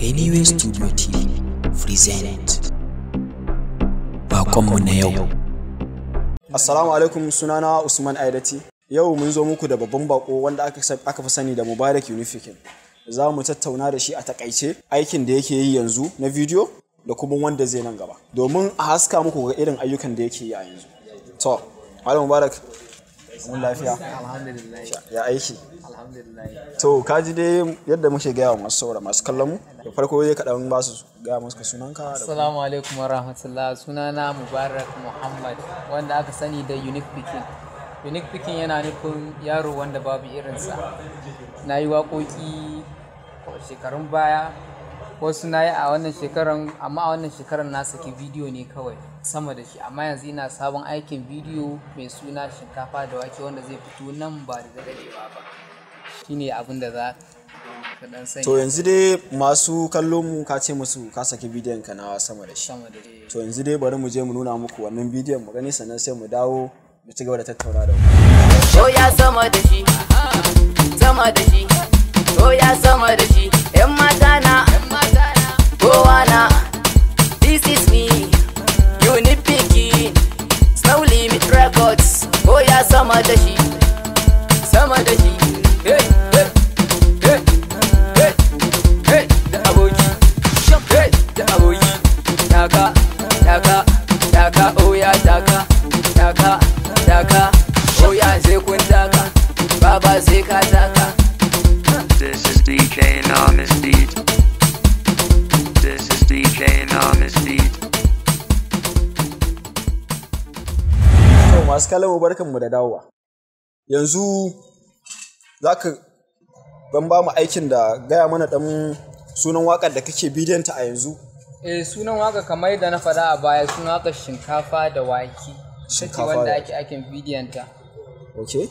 Anyway Studio TV present Baƙonmu na yau. Assalamu alaikum, sunana Usman Aidati. Yau mun zo muku da babban bako wanda aka fi sani da Mubarak Unifikin. Za mu tattauna da shi a takaice aikin da yake yi yanzu na bidiyo da kuma wanda zai nan gaba, domin a haska muku ga irin ayyukan da yake yi a yanzu. To, Malam Mubarak, mun lafiya. Alhamdulillah. Ya aiki. Alhamdulillah. To, ka ji dai yadda muke gaya wa masu saura masu kallon mu. Da farko dai kaɗan ba su gaya musu sunanka da Assalamu alaikum wa rahmatullah. Sunana Mubarak Muhammad, wanda aka sani da Unique Pikin. Unique Pikin yana nufin yaro wanda babu irinsa. Na yi waƙoƙi shekarun baya, wasu na yi a wannan shekaran, amma a wannan shekaran na saki bidiyo ne kawai sama da shi. Amma yanzu ina sabon aikin bidiyo mai suna Shinkafa da Wake, wanda zai fito nan ba da daɗewa ba. Shine abin da za ka ɗan sani. To, yanzu dai masu kallon mu, ka ce musu ka saki bidiyon ka na sama da shi. Sama da shi. To, yanzu dai bari mu je mu nuna muku wannan bidiyon mu gani, sannan sai mu dawo mu ci gaba da tattauna da ku. Oya, sama da shi, sama da shi, oya, sama da shi, ‘yan mata na, kowa na, this is me, Unique Pikin, Snow Limit Records, oya, sama da shi, sama da shi, hey, hey, hey, hey, hey, da aboki, hey, da aboki, taka, taka, taka, oya, taka, taka, taka, oya, sai kun taka, baba, sai ka taka. This is DJ Anonymous Beat. This is DJ Anonymous Beat. To, masu kallon mu, barkanmu da dawowa. Yanzu za ka ban ba mu aikin da gaya mana dan sunan waƙar da kake bidiyon ta a yanzu. Eh, sunan waka, kamar yadda na faɗa a baya, sunan waka Shinkafa da Wake. Ita ce Shinkafa wanda da ake aikin bidiyon ta. Okay.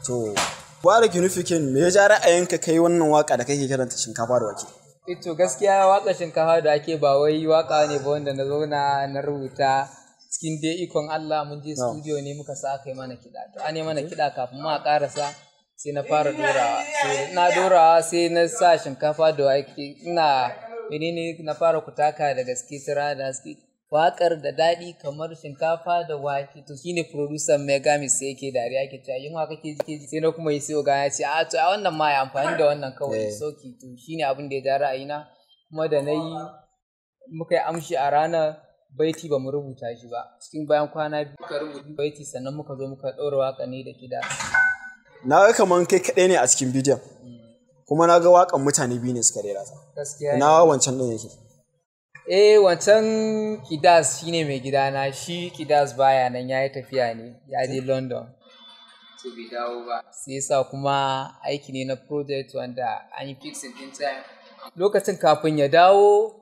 To, Mubarak Unifikin, me ya ja ra'ayinka kai wannan waka da kake kiranta Shinkafa da Wake? Eh, to, gaskiya waka Shinkafa da Wake ba wai waka ne ba wanda na zauna na rubuta. Cikin dai ikon Allah, mun je studio ne muka sa aka yi mana kiɗa. To, an yi mana kiɗa, kafin ma a ƙarasa sai na fara dorawa. To, ina dorawa sai na sa Shinkafa da Wake, ina menene, na fara kutaka da gaske tira da haske. Waƙar da daɗi kamar shinkafa da wake. To, shine producer Megami sai yake dariya, yake cewa yunwa kake ji. Sai na kuma yi, sai oga ya ce, "A to, a wannan ma ya amfani da wannan kawai sauki." To, shine abin da ya ja ra'ayina. Kuma da na yi, muka yi amshi a ranar, baiti ba mu rubuta shi ba. Cikin bayan kwana 2 muka rubuta baiti, sannan muka zo muka ɗaura waƙa ne da kiɗa. Na ga kaman kai kaɗai ne a cikin bidiyon. Kuma na ga waƙan mutane biyu ne suka rera ta. Gaskiya ne. Ina wancan ɗin yake? Eh, wancan Kidas shine mai gidana. Shi Kidas baya nan, ya yi tafiya ne, ya je London. To, bai dawo ba. Sai yasa kuma aiki ne na project wanda an yi fixing din time. Lokacin kafin ya dawo,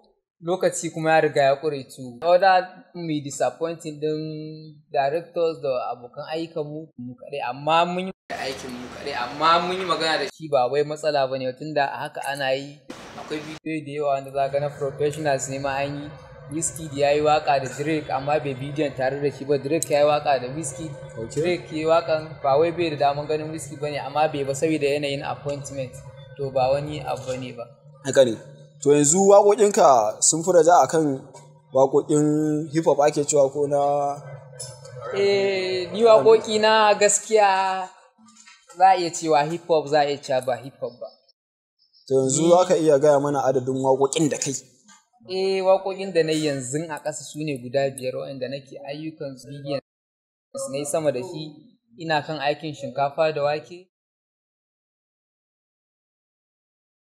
lokaci kuma ya riga ya ƙure to. Order mu disappointing din directors da abokan ayyukan mu mu kaɗai, amma mun yi aikin mu kaɗai, amma mun yi magana da shi, ba wai matsala ba ne, tunda a haka ana yi. Akwai bidiyo da yawa wanda za ga na professionals ne ma an yi. Wizkid ya yi waka da Drake, amma bai bidiyon tare da shi ba. Drake ya yi waka da Wizkid. Drake ya yi wakan, ba wai bai da daman ganin Wizkid bane, amma bai ba saboda yanayin appointment. To, ba wani abu bane ba. Haka ne. To, yanzu waƙoƙinka sun fi raja akan waƙoƙin hip hop ake cewa ko na Eh, ni waƙoƙi na gaskiya za a iya cewa hip hop, za a iya cewa ba hip hop ba. To, yanzu za ka iya gaya mana adadin waƙoƙin da kai? Eh, waƙoƙin da na yi yanzu a ƙasa su ne guda biyar waɗanda nake ayyukan bidiyon su. Na yi sama da shi, ina kan aikin Shinkafa da Wake.